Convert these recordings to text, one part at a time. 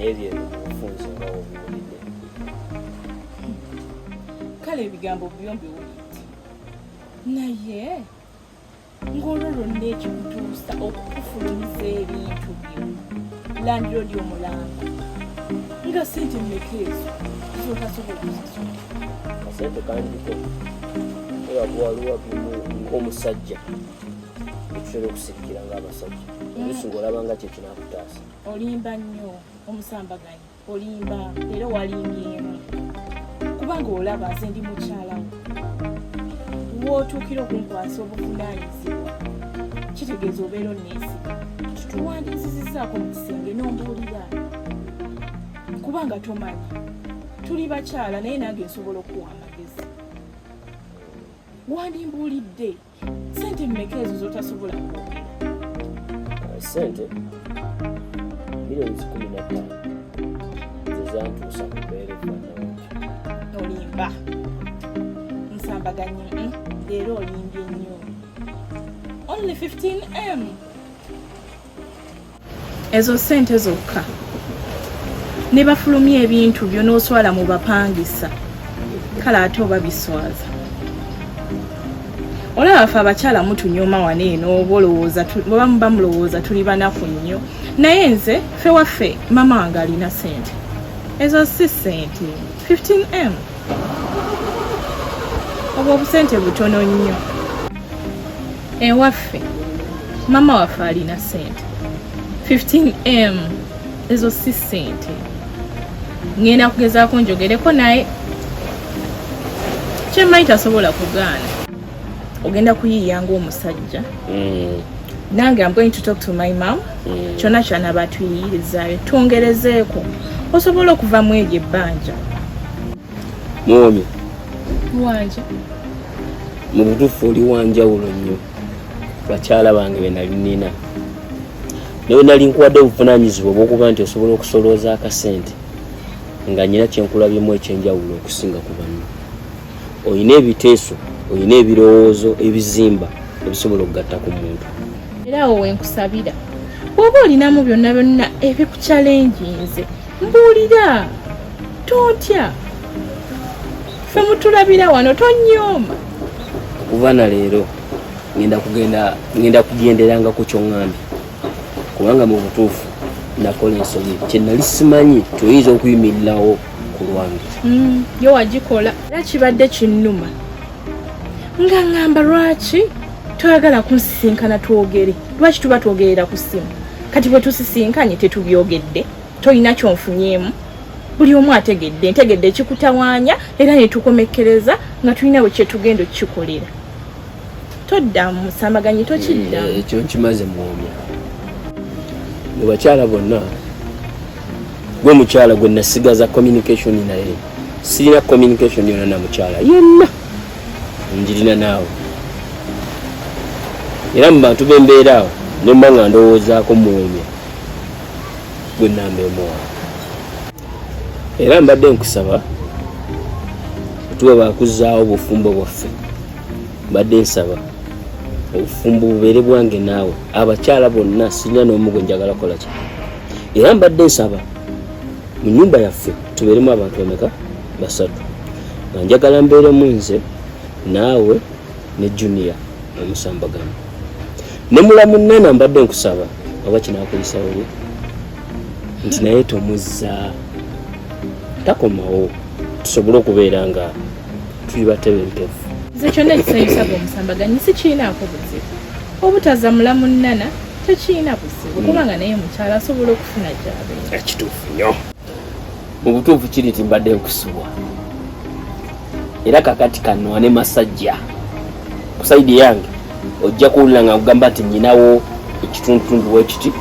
Naye byebyo mubufunze nga obiwulidde. Kale ebigambo byo mbiwulidde, naye ng'olwo lwonna ekikutuusa okukufulumiza ebintu byo landiroodi omulamba nga sente mmeka ezo zotasobola okusasula? Akasente kangiko era waliwo bimu ng'omusajja ekitera okusirikira ng'abasajja oluusi ng'olaba nga kye kinaakutaasa. Olimba nnyo omusambaganyi, olimba era walimbyemu, kubanga olaba nze ndi mukyalawo. Wootuukira okunkwasa obuvunaanyizibwa kitegeeza obeera onneesiga. Wandinzizizaako mu kisenge n'ombuulira, kubanga tomanyi tuli bakyala, naye nange nsobola okuwa amagezi. Wandimbuulidde sente mmeka ezo z'otasobola kwogera? Sente 15 millioni ze zantuusa ku mbeera efaanana ntyo. Olimba musambaganyi, leero olimbye nnyo. Only 15M, ezo sente zokka ne bafulumya ebintu byo n'oswala mu bapangisa. Kale ate oba biswaza, olaba ffe abakyala mutunyooma wano eno, oba olowooza oba muba mulowooza tuli banaku nnyo, naye nze ffe waffe mama wange alina sente. Ezo si sente, 15M obwo obusente butono nnyo. Ewaffe mama waffe alina sente, 15M ezo si sente. Ngenda kugezaako njogereko naye, kyemmanyi tasobola kugaana. Ogenda kuyiiya ng'omusajja. Nange I'm going to talk to my mom. Kyonna kyanaba atuyiyirizaayo twongerezeeko osobola okuva mu eryo ebbanja. Muwomi. Wanje. Mu butuufu oli wanjawulo nnyo bakyala bange be nali nina. Naye nali nkuwadde obuvunaanyizibwa obw'okuba nti osobola okusolooza akasente nga nyina kyenkulabyemu ekyenjawulo okusinga ku banno. Olina ebiteeso, olina ebirowoozo ebizimba ebisobola okugatta ku muntu. Era awo wenkusabira, bw'oba olinamu byonna byonna ebikukyalenjinze, mbuulira, tontya, ffe mutulabira wano, tonyooma. Okuva na leero ngenda kugenda, ngenda kugenderanga ku kyoŋŋambye, kubanga mu butuufu nakola ensobi. Kye nali simanyi tyoyinza okuyimirirawo ku lwange. Yo wagikola, era kibadde kinnuma nga ŋŋamba lwaki toyagala kunsisinkana twogere, lwaki tuba twogerera ku ssimu? Kati bwe tusisinkanye tetubyogedde, tolina kyonfunyeemu, buli omu ategedde, ntegedde ekikutawaanya, era ne tukomekkereza nga tulina bwe kyetugenda okukikolera. Toddamu musambaganyi, tokiddamu. Ekyo nkimaze mwomya. Mu bakyala bonna gwe mukyala gwe nasigaza communication naye. Sirina communication yonna na mukyala yenna, njirina naawe. Era mu bantu b'embeera awo nemba nga ndowoozaako muwomya gwe namba emu wange. Era mbadde nkusaba tuwe bakuzzaawo obufumbo bwaffe. Mbadde nsaba obufumbo bubeere bwange naawe. Abakyala bonna sirina n'omu gwe njagala kola ki. Era mbadde nsaba mu nyumba yaffe tubeeremu abantu bameka? Basatu. Nga njagala mbeeremu nze naawe ne Junior omusambagano ne mulamu nana. Mbadde nkusaba oba kinakuyisa oli nti naye tomuzza takomawo, tusobole okubeera nga tuli batebenkevu. Nze kyonna ekisanyusa gwe omusambaganyi sikiinaako buzibu. Obutaza mulamu nnana tekiina buzibu, kubanga naye mukyala asobola okufuna gy'abeera. Ekituufu nnyo mu butuufu kiri nti mbadde nkusubwa, era kakati kanwane masajja ku side yange ojja kuwulira nga nkugamba nti nyinawo ekitundutundu wekiti,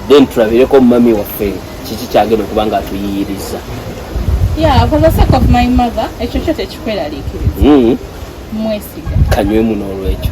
then tulabireko mummy waffe kiki kyagenda okuba nga atuyiyiriza. Yeah, for the sake of my mother, ekyo kyo tekikweraliikiriza. Mwesiga. Kanywemu n'olwekyo.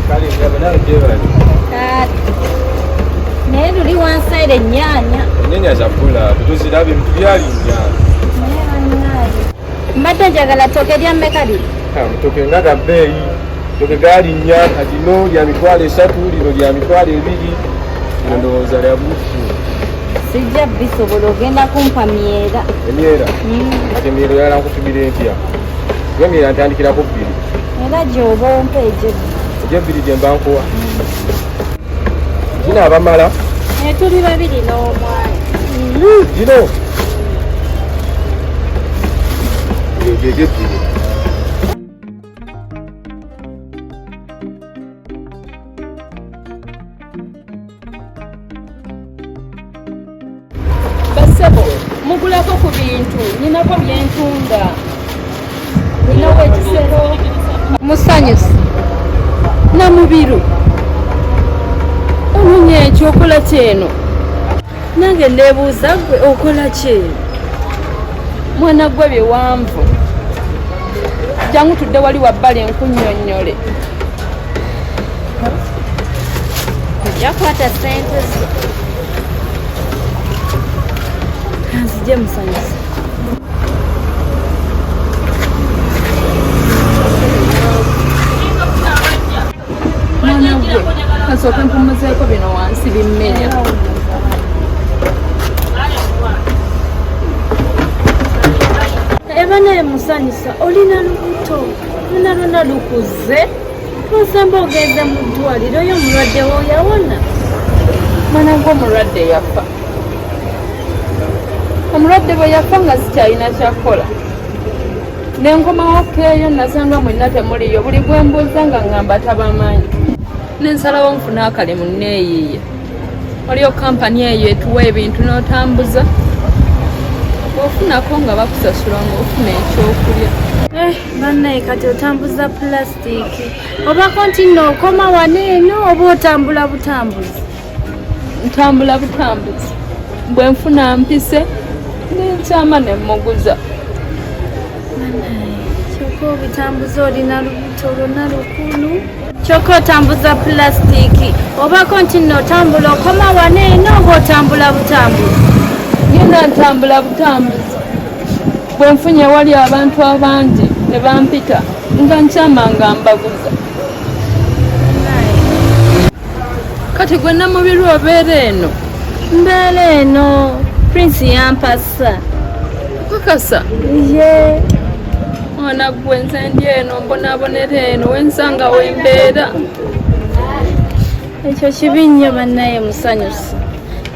Kale ndaba nawe gyebali. Naye luli wansaire ennyaanya. Ennyaanya za bbula tetuzirabye ebintu byalinnya. Mbadde njagala ttooke lya mmeka lino? Amatooke nga ga bbeeyi. Ttooke galinnya kati lino lya 30,000, lino lya 20,000. Lino ndowooza lya bufu. Sijja bisobola, ogenda kumpa myera. Emyera? Kati emyera oyagala nkupimira entya? Kuba emyera ntandikirako 2. Era gy'oba ompa egyo ebbiri. Egyo ebbiri gye mba nkuwa. Gino abamala? Tuli babiri n'omwana. Gino? Egyo egyo ebbiri. Basebo, mugulako ku bintu, ninako byentunda. Ninawo ekisero. Musanyusa. Namubiru. Omunya ekyo okola ki eno? Nange neebuuza ggwe okola ki eno? Mwana gwe biwanvu. Jangu tudde wali wabbali nkunnyonnyole. Ojja kukwata ssente zo. Nzije musanyusa. Mwana gwe, kasooke mpummuzeeko bino wansi bimmenya. Eba naye musanyusa, olina lubuto, luna luna lukuze. Nosamba ogenze mu ddwaliro yo omulwadde wo yawona. Mwana gwe omulwadde yafa. Omulwadde bwe yafa nga sikyalina kyakukola. Ne nkomawo keeyo nasanga mwenna temuliyo, buli gwe mbuuza nga ŋŋamba tabamanyi. Ne nsalawo nfune akalimu neeyiiye. Waliyo kampani eyo etuwa ebintu n'otambuza. Bw'ofunako nga bakusasula ng'ofuna ekyokulya. Bannaye kati otambuza pulasitiiki. Obako nti nno okoma wano eno oba otambula butambuzi? Ntambula butambuzi. Bwe nfuna mpise ne nkyama ne mmuguza. Bannaye, kyokka obitambuza olina lubuto lwonna lukulu. Kyokka otambuza pulasitiiki. Obako nti nno otambula okoma wano eno oba otambula butambuzi? Ngenda ntambula butambuzi. Bwe nfunye wali abantu abangi ne bampita nga nkyama nga mbaguza. Kati gwe Namubiru obeera eno? Mbeera eno, Prince yampasa. Okakasa? Ye. Mwana gwe nze ndi eno mbonaabonera eno wensanga wembeera. Ekyo kibi nnyo bannaye musanyusa.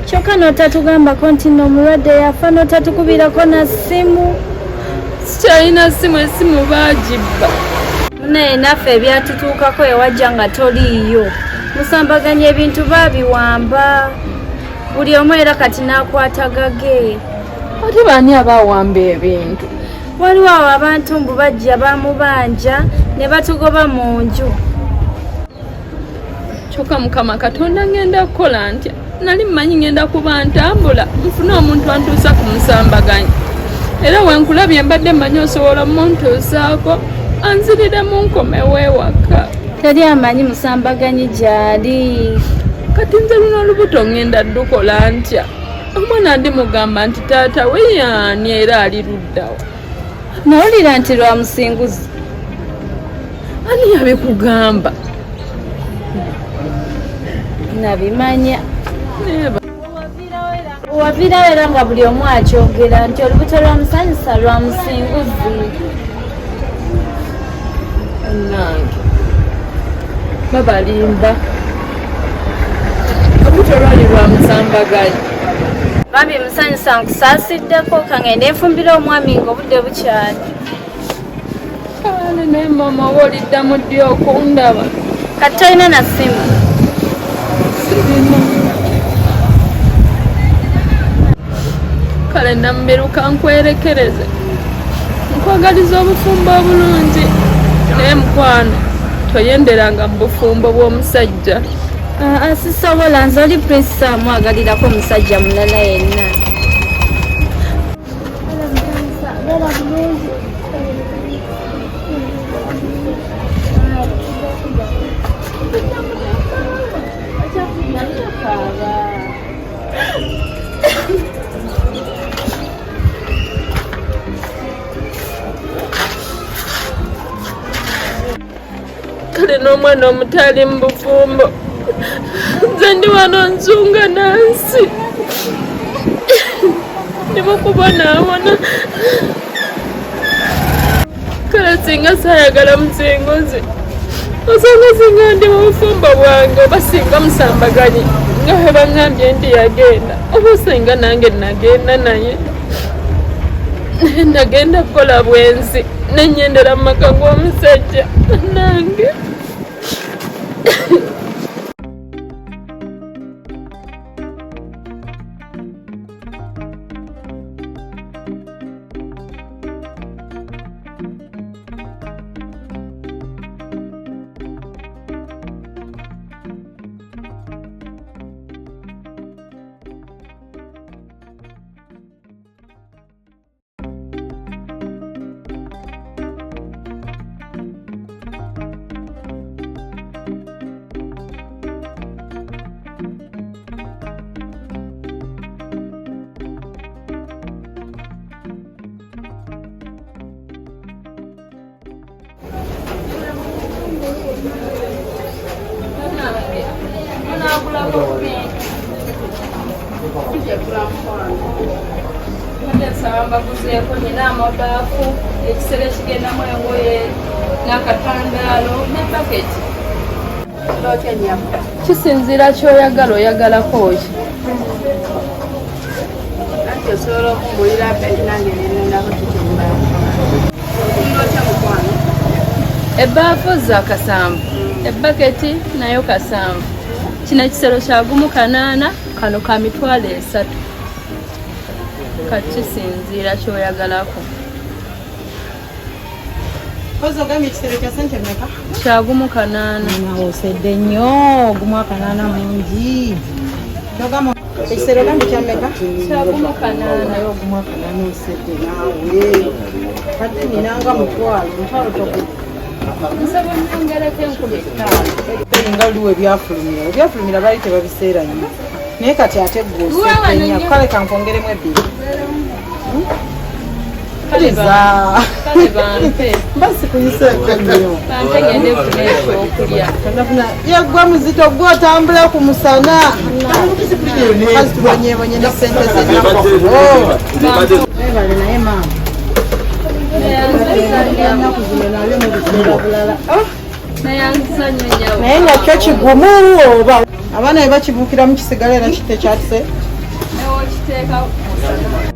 Kyokka n'otatugambako nti nno omulwadde yafa n'otatukubirako na ssimu. Sikyalina ssimu, essimu baagibba. Munnaye naffe ebyatutuukako ewajja nga toliiyo. Musambaganya ebintu baabiwamba. Buli omu era kati n'akwata gage. Ate baani abaawamba ebintu? Waliwo awo abantu mbu bajja bamubanja ne batugoba mu nju. Kyokka Mukama Katonda ngenda kukola ntya? Nali mmanyi ngenda kuba ntambula nfune omuntu antuusa ku musambaganyi. Era we nkulabye mbadde mmanyi osobola omuntuusaako anziriremu nkomewo ewaka. Teri amanyi musambaganyi gy'ali. Kati nze luno olubuto ngenda ddukola ntya? Omwana ndi mugamba nti taata we yaani era ali luddawa. Nawulira nti lwa musinguzi. Ani yabikugamba? Nabimanya. Waviirawo era nga buli omu akyogera nti olubuto lwa musanyusa lwa musinguzi. Nange babalimba. Olubuto lwali lwa musambaganyi. Bambi musanyusa nkusaasiddeko kangende nfumbire omwami ng'obudde bukyali. Kale naye maama oba oliddamu ddi okundaba? Kati tolina na ssimu? Sirina. Kale Namubiruka nkwerekereze. Nkwagaliza obufumbo obulungi. Naye mukwano toyenderanga mu bufumbo bw'omusajja. Sisobola nze oli Prince amwagalirako omusajja mulala yenna. Omwana omuto ali mu bufumbo, nze ndi wano nzunga nansi, ndi mukubonaabona. Kale singa saayagala musinguzi, osanga singa ndi mu bufumbo bwange, oba singa musambaganyi nga bwe baŋŋambye nti yagenda, oba singa nange nagenda, naye nagenda kukola bwenzi nenyendera mu maka g'omusajja nange. Nsaba mbaguzeeko, nina amabaafu, ekisero ekigendamu engoye n'akatandaalo ne paketi. Kisinziira kyoyagala, oyagalako ki? Anti osobola okumbulira bbeeyi nange nenondako kikyemba. Otya mukwano? Ebbaafu za kasanvu, ebbaketi nayo kasanvu. Kino ekisero kya gumu kanaana, kano ka 30,000. Kati kisinziira kyoyagalako. Kozi ogambye ekisero kya sente mmeka? Kya gumu kanaana. Osedde nnyo, ogumu akanaana mungi. Kyogamba ekisero ogambye kya mmeka? Kya gumu kanaana. Naye ogumu akanaana osedde naawe. Badde ninanga mutwalo, mutwalo togu. Nsaba onyongereko 5,000. Nga luliwo ebyafulumira, ebyafulumira baali tebabiseera nnyo. Naye kati ate gwe osedde nnyo. Kale kankwongeremu ebbiri. Kale Kkiriza. Kale bampe. Mba sikuyiseeko nnyo. Bampe ngende nfune ekyokulya. Yeggwe muzito gwe otambula ku musana. Mukazi tubonyeebonye ne ssente z'ennaku. Webale naye maama. Ennaku zino nabyo mubiseera bulala. Nayanziza nnyo nnyabo. Naye nga kyo kigumu oba abaana bwe bakibuukiramu kisigala era kitekyatuse. Newokiteeka ku musana.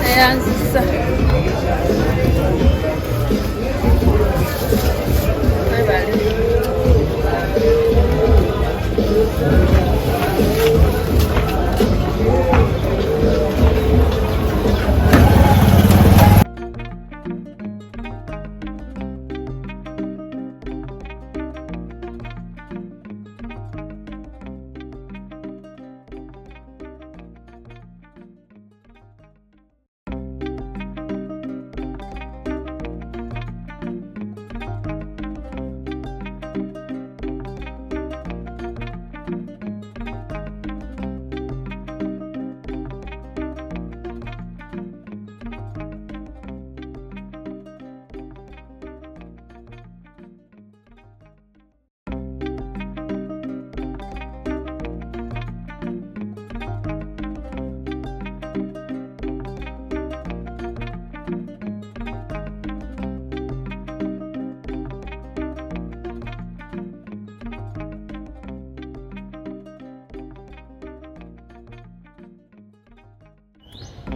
Nayanzisa. Webale.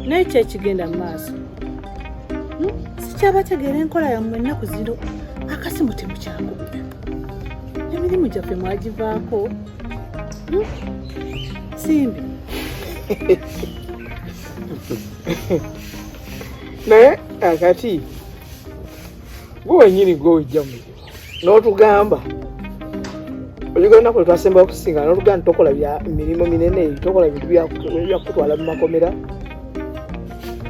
Naye ki ekigenda mu maaso? Sikyabategeera enkola yammwe ennaku zino. Akasimu temukyakubira, emirimu gyaffe mwagivaako. Simbi. Naye akati gwe wenyini gwe wejja mu mirimu n'otugamba ojugala olunaku lwe twasembayo okusisinkana n'otugamba nti tokola bya mirimu minene, tokola bintu byakutwala mu makomera.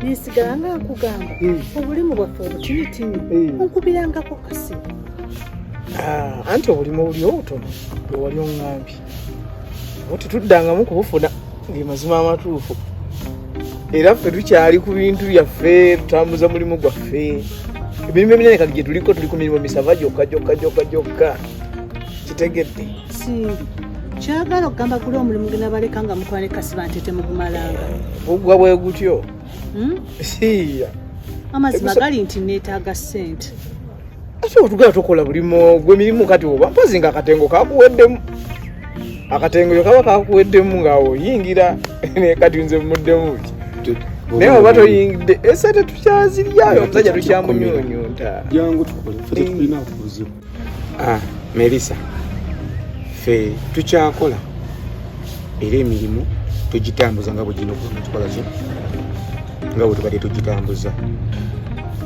Nensigala nga nkugamba obulimu bwaffe obutinitini onkubirangako kasimu. Anti obulimu obuli obutono bwe wali oŋŋambye oba tetuddangamu kubufuna, ge mazima amatuufu. Era ffe tukyali ku bintu byaffe, tutambuza mulimu gwaffe. Emirimu eminene kati gye tuliko, tuli ku mirimu misava gyokka gyokka gyokka gyokka, kitegedde? Simbi, kyagala okugamba guli omulimu gwe nabaleka nga mukola ne Kasiba nte temugumalanga? Gugwa bwe gutyo. Siiya. Amazima gali nti neetaaga ssente. Ate otugala tokola bulimu gwemirimu kati oba mpozi nga akatengo kakuweddemu, akatengo yo kaba kakuweddemu nga oyingira. Naye kati nze muddemu ki? Naye oba toyingidde, esente tukyaziryayo, omusajja tukyamunyunyunta. Jangu tukole, ffe tetulina buzibu. Ah, Melissa, ffe tukyakola era emirimu tugitambuza nga bwe gino okuba tukola ki nga bwe tubadde tugitambuza,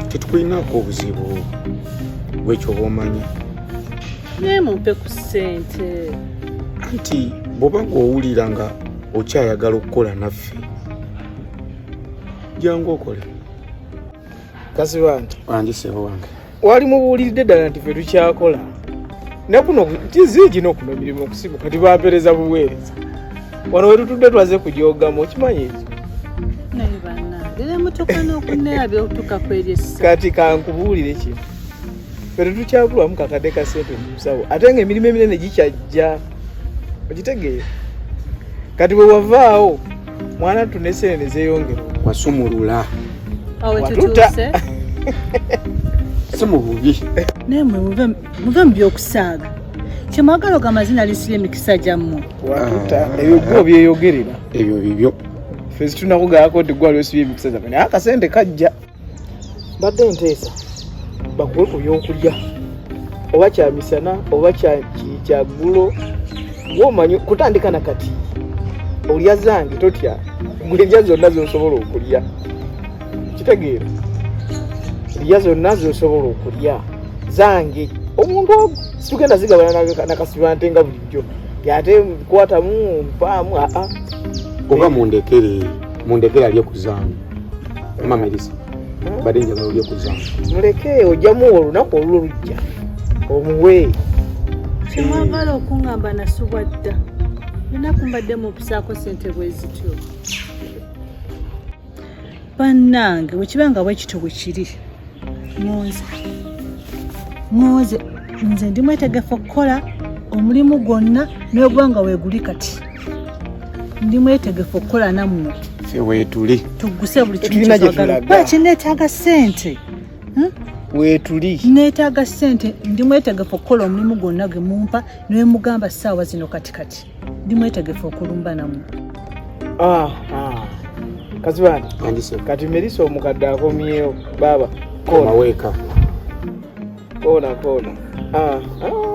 tetukulinaako obuzibu bwekyo oba omanya. Naye mumpe ku ssente. Anti bw'oba ng'owulira nga okyayagala okukola naffe, jangu okole. Kasiba nti wange, sebo wange. Wali mubuuliridde ddala nti ffe tukyakola ne kuno kiziigino kuno mirimu okusibu kati bampereza buweereza wano wetutudde twaze kujogamu, okimanyi ekyo? Naye bannange, nemutuuka n'okuneerabira okutuuka ku eri essa. Kati kankubuulire kino, ffe tetukyabulwamu kakadde ka ssente mu nsawo, ate nga emirimu eminene gikyajja, okitegeera? Kati bwe wavaawo mwana ttu ne ssente ne zeeyongera. Wasumulula. Awo Watuta. tutuuse. Si mu bubi. Naye mwe muve mu byokusaaga, kyemwagala ogamba zina lisira emikisa gyammwe. Watuta, ebyo gwe obyeyogerera. Ebyo bibyo. Ffe situnakugambako nti gwe wali osibye emikisa gyaffe, naye akasente kajja. Mbadde nteesa bakuwe ku byokulya, oba kya misana oba kya ggulo, gwomanyi kutandika na kati olya zange, totya, gwe zonna zosobola okulya, kitegeera? Lya zonna zosobola okulya zange. Omuntu ogwo situgenda zigabana nakasibante nga bulijjo, ate kwatamu mpaamu aa. Oba mundekere, mundekere alye ku zange. Mama Melissa, badde njagala olye ku zange. Muleke, ojjamuwa olunaku olulwo lujja omuwe. Kyemwagala okuŋŋamba nasubwa dda, lunaku mbadde mumpisaako ssente bwe zityo. Bannange, bwe kiba nga bwe kityo bwe kiri, ŋŋonze ŋŋonze, nze ndi mwetegefu okukola omulimu gwonna n'oguba nga weeguli. Kati ndi mwetegefu okukola nammwe. Ffe weetuli. Tugguse buli kimu. Tetulina gye kyetwagala. tulaga. Lwaki neetaaga ssente? Weetuli. Neetaaga ssente. Ndi mwetegefu okukola omulimu gwonna gwe mumpa, ne mugamba ssaawa zino kati kati ndi mwetegefu okulumba nammwe. Ah, ah. Kazibani, Andise. kati Melissa omukadde akomyewo, baaba koona. Maweeka. Koona koona. Ah, ah.